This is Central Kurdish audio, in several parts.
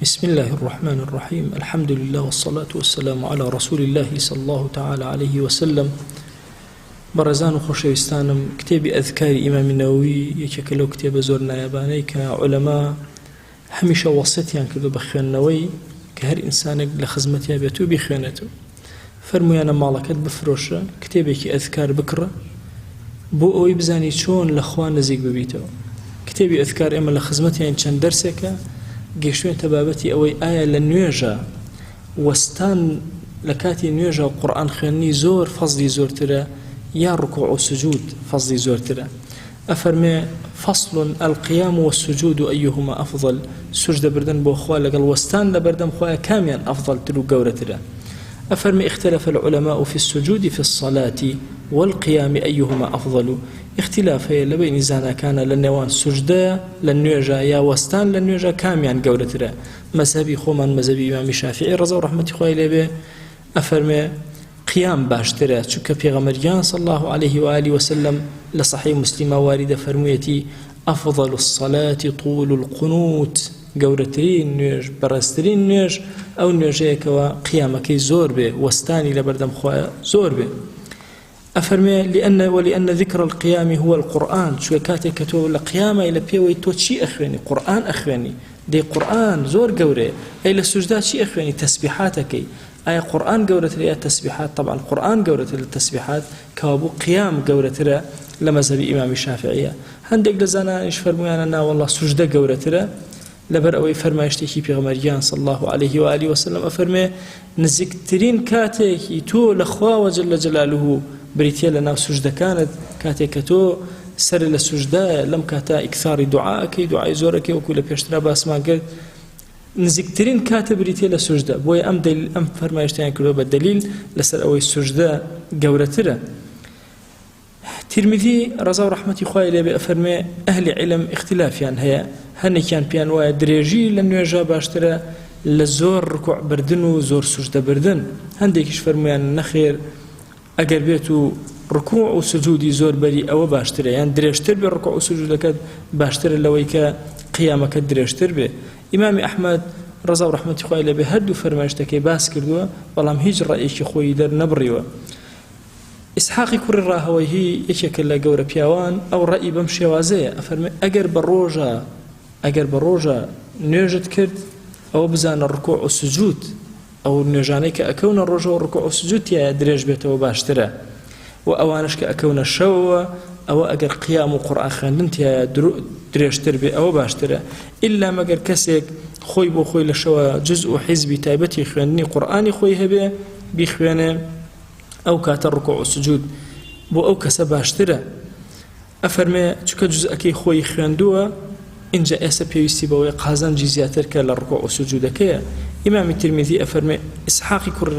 بسم الله الرحمن الرحیم الحمد لله والصلاة والسلام على رسول الله صلى الله تعالى عليه وسلم بەڕێزان و خۆشەویستانم کتێبی ئەذکاری ئیمامی نەوەوی یەکێکە لەو کتێبە زۆر نایابانەی کە عولەما هەمیشە وەسیەتیان کردو بە خوێندنەوەی کە هەر ئینسانێک لە خزمەتیا بێت و بیخوێنێتەوە فەرموویانە ماڵەکەت بفرۆشە کتێبێکی ئەذکار بکڕە بۆ ئەوەی بزانی چۆن لە خوا نزیک ببیتەوە کتێبی ئەذکار ئێمە لە خزمەتیان چەند دەرسێکە گەشتوێنتە بابەتی ئەوەی ئایا لە نوێژە وەستان لە کاتی نوێژە و قورئان خوێندنی زۆر فەزلی زۆرترە یا ڕکوع و سجود فەزلی زۆرترە ئەفەرمێ، فصل القیام والسجود ایهما افضل، سوجدە بردن بۆ خوا لەگەڵ وەستان لەبەردەم خوایە کامیان ئەفضەلتر و گەورەترە؟ ئەفەرمێ، اختلف العلماء فی السجود فی الصلاة والقیام ایهما افضل، ئیختیلاف هەیە لە بەینی زاناکانا لە نێوان سوجدە لە نوێژا یا وەستان لە نوێژا کامیان گەورەترە؟ مەزهەبی خۆمان مەزهەبی ئیمامی شافعی ڕەزا و ڕەحمەتی خوای لێ بێ ئەفەرمێ، قیام باشترە چونکە پێغەمبەر گیان صلی اللە علیه و آله وسلم لە صحیح مسلمە واریدە فەرموویەتی افضل الصلاة طول القنوت گەورەترین نوێژ بەڕێزترین نوێژ ئەو نوێژەیە کەوا قیامەکەی زۆر بێ وەستانی لەبەردەم خوایە زۆر بێ ئەفەرمێ لأن ولأن ذکر القیام هو القرآن چونکە کاتێک کە تۆ لە قیامای لە پێوەی تۆ چی ئەخوێنی قورئان ئەخوێنی دەی قورئان زۆر گەورەیە ئەی لە سوجدا چی ئەخوێنی تەسبیحاتەکەی ئایا قورئان گەورەترە یا تەسبیحات تەبعەن قورئان گەورەترە لە تەسبیحات کەوابوو قیام گەورەترە لە مەزهەبی ئیمامی شافعیە هەندێک لە زانایانیش فەرموویانە نا واللە سوجدە گەورەترە لەبەر ئەوەی فەرمایشتێکی پێغەمبەر گیان صلی الله علیه و آله وسلم ئەفەرمێ نزیکترین کاتێکی تۆ لە خواوە جل جلاله بریتیە لە ناو سوجدەکانت کاتێک کە تۆ سەر لە سوجدایە لەم کاتە ئیکثاری دوعاکەی دوعای زۆرەکەی وەکو لە پێشترا باسمان کرد نزیکترین کاتە بریتیە لە سوجدە بۆیە ئەم دەلیل ئەم فەرمایشتیان کردوە بە دەلیل لەسەر ئەوەی سوجدە گەورەترە ترمذی ڕەزا و ڕەحمەتی خوای لێبێ ئەفەرمێ ئەهلی علم اختلافیان هەیە هەنێکیان پێیان وایە درێژی لە نوێژە باشترە لە زۆر ڕکوع بردن و زۆر سوجدە بردن هەندێکیش فەرمویان نەخێر ئەگەر بێت و ڕکوع و سجودی زۆر بەری ئەوە باشترە یان درێژتر بێ ڕکوع و سجودەکەت باشترە لەوەی کە قیامەکەت درێژتر بێ ئیمامی ئەحمەد ڕەزا و ڕەحمەتی خوای لێ بێ هەردوو فەرمایشتەکەی باس کردووە بەڵام هیچ ڕەئیەکی خۆی دەرنەبڕیوە ئیسحاقی کوڕی ڕاهەوەیهی یەکێکە لە گەورە پیاوان ئەو ڕەئی بەم شێوازەیە ئەفەرمێ ئەگەر بە ڕۆژە ئەگەر بە ڕۆژە نوێژت کرد ئەوە بزانە ڕکوع و سجود ئەو نوێژانەی کە ئەکەونە ڕۆژەوە ڕکوع و سجود تیایە درێژ بێتەوە باشترە و ئەوانەش کە ئەکەونە شەوەوە ئەوە ئەگەر قیام و قورئان خوێندن تیایە درێژتر بێ ئەوە باشترە ئیلا مەگەر کەسێک خۆی بۆ خۆی لە شەوە جزء و حیزبی تایبەتی خوێندنی قورئانی خۆی هەبێ بیخوێنێ ئەو کاتە ڕکوع و سجود بۆ ئەو کەسە باشترە ئەفەرمێ چونکە جوزئەکەی خۆی خوێندووە ئینجا ئێستا پێویستی بەوەیە قازانجی زیاتر کە لە ڕکوع و سجودەکەیە ئیمامی ترمیزی ئەفەرمێ ئیسحاقی کوڕی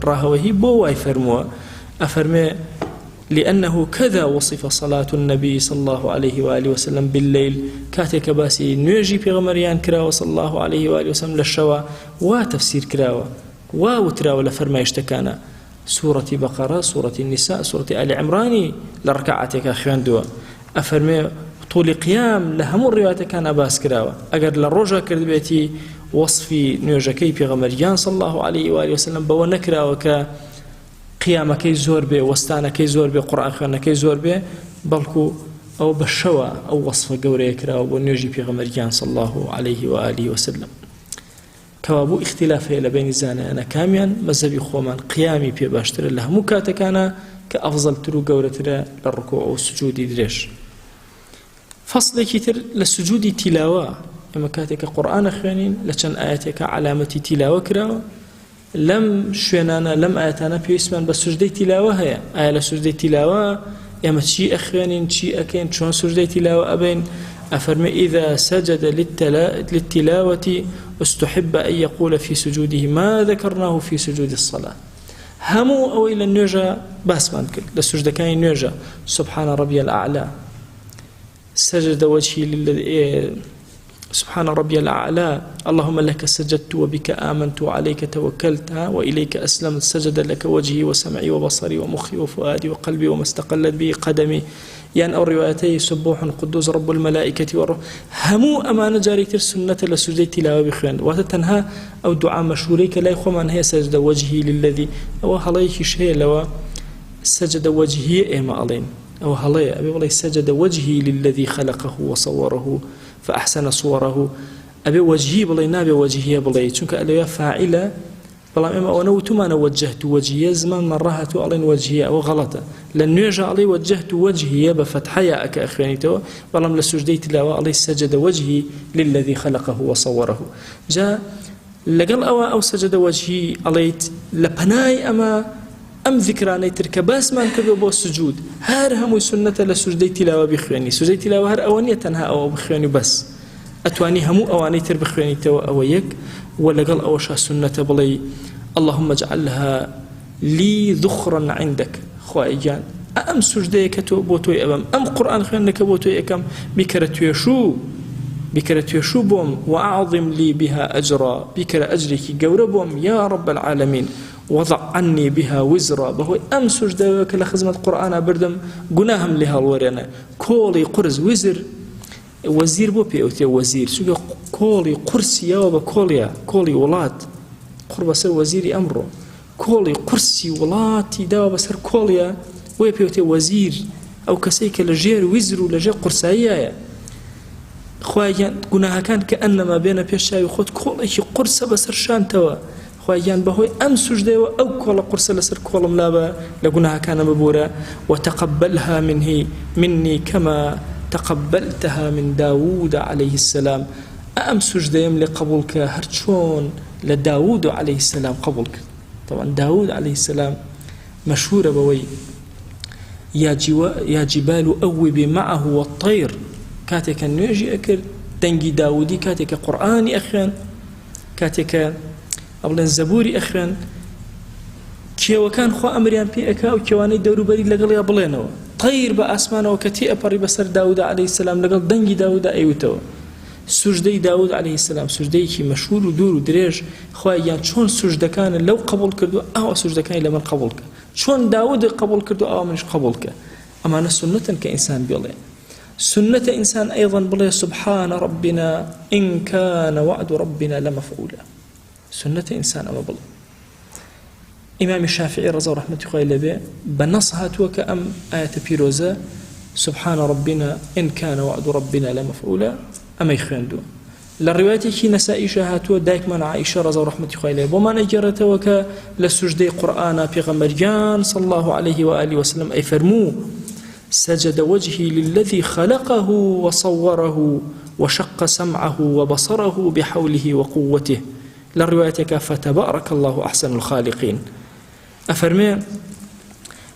ڕاهەوەهی بۆ وای فەرمووە ئەفەرمێ لأنه كذا وصف صلاة النبي صلى الله عليه وآله وسلم بالليل کاتێک کە باسی نوێژی پێغەمبەریان کراوە صلى الله عليه وآله وسلم لە شەوە وا تەفسیر کراوە وا وتراوە لە فەرمایشتەکانە سوڕەتی بەقەڕە، سوڕەتی نیساء، سوڕەتی ئالی عیمڕانی لە ڕکەعاتێکا خوێندووە. ئەفەرموێ طولی قیام لە هەموو ڕیوایەتەکانا باس کراوە. ئەگەر لە ڕۆژا کردبێتی وەسفی نوێژەکەی پێغەمبەر گیان صلی اللە علیه و آله وسلم بەوە نەکراوە کە قیامەکەی زۆر بێ، وەستانەکەی زۆر بێ، قورئان خوێندنەکەی زۆر بێ، بەڵکو ئەو بە شەوە ئەو وەسفە گەورەیە کراوە بۆ نوێژی پێغەمبەر گیان صلی اللە علیه و آله وسلم. کەوابوو ئیختیلاف هەیە لە بەینی زانایانا کامیان مەزهەبی خۆمان قیامی پێ باشترە لە هەموو کاتەکانا کە ئەفزەلتر و گەورەترە لە ڕکوع و سجودی درێژ. فەسڵێکی تر لە سجودی تیلاوە ئێمە کاتێک کە قورئان ئەخوێنین لە چەند ئایەتێکە عەلامەتی تیلاوە کراوە لەم شوێنانە لەم ئایەتانە پێویستمان بە سوجدەی تیلاوە هەیە ئایا لە سوجدەی تیلاوە ئێمە چی ئەخوێنین چی ئەکەین چۆن سوجدەی تیلاوە ئەبەین ئەفەرمێ إذا سجد للتلاوة استحب أن يقول في سجوده ما ذكرناه في سجود الصلاة هەموو ئەوەی لە نوێژە باسمان کرد لە سوجدەکانی نوێژە سبحان ربي الأعلى سجد وجهي للذي. سبحان ربی الاعلی اللهم لك سجدت وبك آمنت وعليك توكلت وإليك أسلمت سجد لك وجهي وسمعي وبصري ومخي وفؤادي وقلبي وما استقلت به قدمي یان ئەو ڕیوایەتەی سبوح قدوس رب الملائکة والروح هەموو ئەمانە جارێک تر سوننەتە لە سوجدەی تیلاوە بخوێن واتە تەنها ئەو دوعا مەشهورەی کە لای خۆمان هەیە سەجدە وەجهی للذی ئەوە هەڵەیەکیش هەیە لەوە سەجدە وەجهیە ئێمە ئەڵێن ئەوە هەڵەیە ئەبێ بڵێ سەجدە وەجهی للذی خەلقه وصوره فأحسن صوره ئەبێ وەجهی بڵێ نابێ وەجهیە بڵێ چونکە ئەلەوێ فاعلە بەڵام ئێمە ئەوەنە وتومانە وجهت وجهیە زمانمان ڕاهاتوو ئەڵێن وجهیە ئەوە غەڵەتە لە نوێژە ئەڵێ وجهت وجهیە بە فەتحە یا ئەکە ئەخوێنیتەوە بەڵام لە سوجدەی تلاوە ئەڵێ سجد وجهی للذی خلقه وصوره جا لەگەڵ ئەوە ئەو سجد وجهی ئەڵێیت لە پەنای ئەمە ئەم ذکرانەی تر کە باسمان کردو بۆ سجود هەر هەمووی سنەتە لە سوجدەی تیلاوە بخوێنی سوجدەی تیلاوە هەر ئەوە نییە تەنها ئەوە بخوێنی بەس ئەتوانی هەموو ئەوانەی تر بخوێنیتەوە ئەوە یەک وە لەگەڵ ئەوەشا سوننەتە بڵێی اللهم اجعلها لی ذخرا عندک خوایە گیان ئەم سوجدەیە کە تۆ بۆ تۆی ئەبەم ئەم قورئان خوێندنە کە بۆ تۆی ئەکەم بیکەرە توێشوو بیکەرە توێشوو بۆم وأعظم لي بها أجرا بیکەرە ئەجرێکی گەورە بۆم یا رب العالمین وضع عني بها وزرا بەهۆی ئەم سوجدەوە کە لە خزمەت قورئانا بردم گوناهم لێ هەڵوەرێنە کۆڵی قورس وزر وەزیر بۆ پێ ئەوترێ وەزیر چونکە کۆڵی قورسی یاوە بە کۆڵیا کۆڵی وڵات قوڕ بەسەر وەزیری ئەمڕۆ کۆڵی قورسی وڵاتی داوە بەسەر کۆڵیا بۆیە پێوتێ وەزیر ئەو کەسەی کە لە ژێر ویزر و لە ژێر قورساییایە خوایان گوناهەکان کە ئەنەما بێنە پێش چاوی خۆت کۆڵێکی قورسە بەسەر شانتەوە خوایە گیان بەهۆی ئەم سوجدەیەوە ئەو کۆڵە قورسە لەسەر کۆڵم لابە لە گوناهەکانم ببورە وتقبلها منه مني كما تقبلتها من داود عليه السلام ئەم سوجدەیەم لێ قبول کە هەر چۆن لە داود عليه السلام قبول کرد طبعا داود عليه السلام مشهورە بەوەی یا جبال أوبي معه والطير کاتێک کە نوێژی ئەکرد دەنگی داودی کاتێک کە قورئانی ئەخوێن کاتێک کە ئەڵێن زەبوری ئەخوێن کێوەکان خوا ئەمریان پێ ئەکا و کێوانەی دەوروبەری لەگەڵیا بڵێنەوە تەیر بە ئاسمانەوە کە تێ ئەپەڕی بەسەر داودا عەلەیهی سەلام لەگەڵ دەنگی داودا ئەیوتەوە سوجدەی داود عەلەیهی سەلام سوجدەیەکی مەشهور و دوور و درێژ خوای گیان چۆن سوجدەکانت لەو قبوڵ کردو ئاوا سوجدەکانی لە من قبوڵ کە چۆن داود قبوڵ کردو ئاوا منیش قبوڵ کە ئەمانە سوننەتن کە ئینسان بڵێ سوننەتە ئینسان ئەیضا بڵێ سبحان ربنا إن كان وعد ربنا لمفعولا سوننەتە ئینسان ئەمە بڵێ ئیمامی شافعی ڕەزا و ڕەحمەتی خوای لێبێ بە نەص هاتووە کە ئەم ئایەتە پیرۆزە سبحان ربنا إن كان وعد ربنا لمفعولا ئەمەی خوێندووە لە ڕیوایەتێکی نەسائیشا هاتووە دایکمان عائیشە ڕەزا و ڕەحمەتی خوای لێ بۆمان ئەگێڕێتەوە کە لە سوجدەی قورئانا پێغەمبەر گیان صلی الله علیه و آله وسلم ئەیفەرموو سجد وجهي للذي خلقه وصوره وشق سمعه وبصره بحوله وقوته لە ڕیوایەتێکا فتبارك الله أحسن الخالقين ئەفەرمێ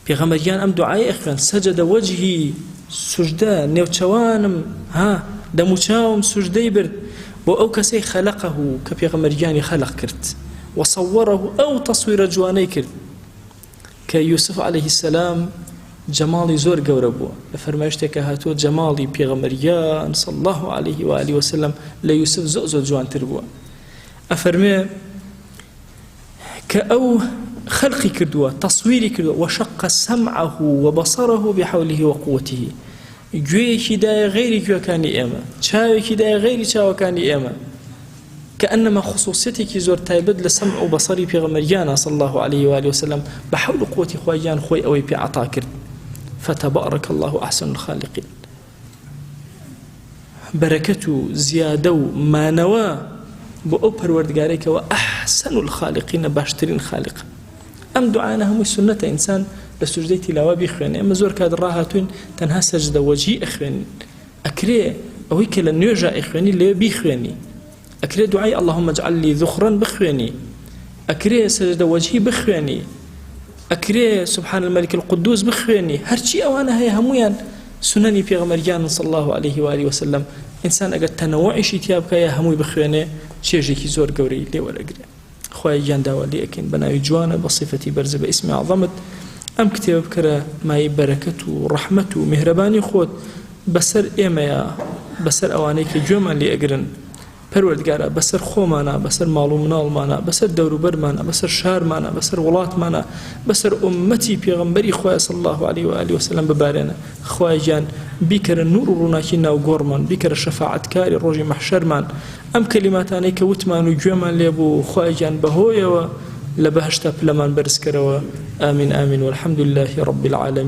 پێغەمبەر گیان ئەم دوعای ئەخوێن سەجەدە وەجهی سوجدە نێوچەوانم ها دەموچاوم سوجدەی برد بۆ ئەو کەسەی خەلقه کە پێغەمبەر گیانی خەلق کرد وصوره ئەو تەسویرە جوانەی کرد کە یوسف عەلەیهی السلام جەماڵی زۆر گەورە بووە لە فەرمایشتێکە هاتووە جەماڵی پێغەمبەر گیان صلی الله علیه و آله وسلم لە یوسف زۆر زۆر جوانتر بووە ئەفەرمێ کە ئەو خەلقی کردووە تەسویری کردووە وشق سمعه وبصره بحوله وقوته گوێیەکی دایە غەیری گوێکانی ئێمە چاوێکی دایە غەیری چاوەکانی ئێمە كأنما خصوصیەتێکی زۆر تایبەت لە سەمع و بەسەری پێغەمبەر صلی الله عليه وآله وسلم بە حەول و قوتی خوای گیان خۆی ئەوەی پێ عەتا کرد فتبارك الله أحسن الخالقين بەرەکەت و زیادە و مانەوە بۆ ئەو پەروەردگارەی کەوا ئەحسەن الخالقینە باشترین خالقە ئەم دوعانە هەمووی سوننەتە ئینسان لە سوجدەی تیلاوە بیخوێنێ ئێمە زۆر کات ڕاهاتوین تەنها سەجدە وەجهی ئەخوێنین ئەکرێ ئەوەی کە لە نوێژا ئەیخوێنی لەوێ بیخوێنی ئەکرێ دوعای اللهم اجعل لی ذخرا بخوێنی ئەکرێ سەجدە وەجهی بخوێنی ئەکرێ سبحان الملک القدوس بخوێنی هەرچی ئەوانە هەیە هەمویان سوننی پێغەمبەر گیان صلی الله علیه و آله وسلم ئینسان ئەگەر تەنەوعیشی تیا بکە یا هەمووی بخوێنێ چێژێکی زۆر گەورەی لێ وەرەگرێ خوایە گیان داوا لێ ئەکەین بە ناوی جوانە بە سیفەتی بەرزە بە ئیسمی عەزەمت ئەم کتێبە بکەرە مایەی بەرەکەت و ڕەحمەت و میهرەبانی خۆت بەسەر ئێمەیا بەسەر ئەوانەی کە گوێمان لێ ئەگرن. پەروەردگارا بەسەر خۆمانا بەسەر ماڵ و مناڵمانا بەسەر دەوروبەرمانا بەسەر شارمانا بەسەر وڵاتمانا بەسەر ئوممەتی پێغەمبەری خوایە صلی اللە علیه و آله وسلم ببارێنە خوایە گیان بیکەرە نور و ڕووناکی ناو گۆڕمان بیکەرە شەفاعەتکاری ڕۆژی مەحشەرمان ئەم کەلیماتانەی کە وتمان و گوێمان لێ بوو خوایە گیان بەهۆیەوە لە بەهەشتا پلەمان بەرزکەرەوە آمین آمین والحمد لله رب العالمین.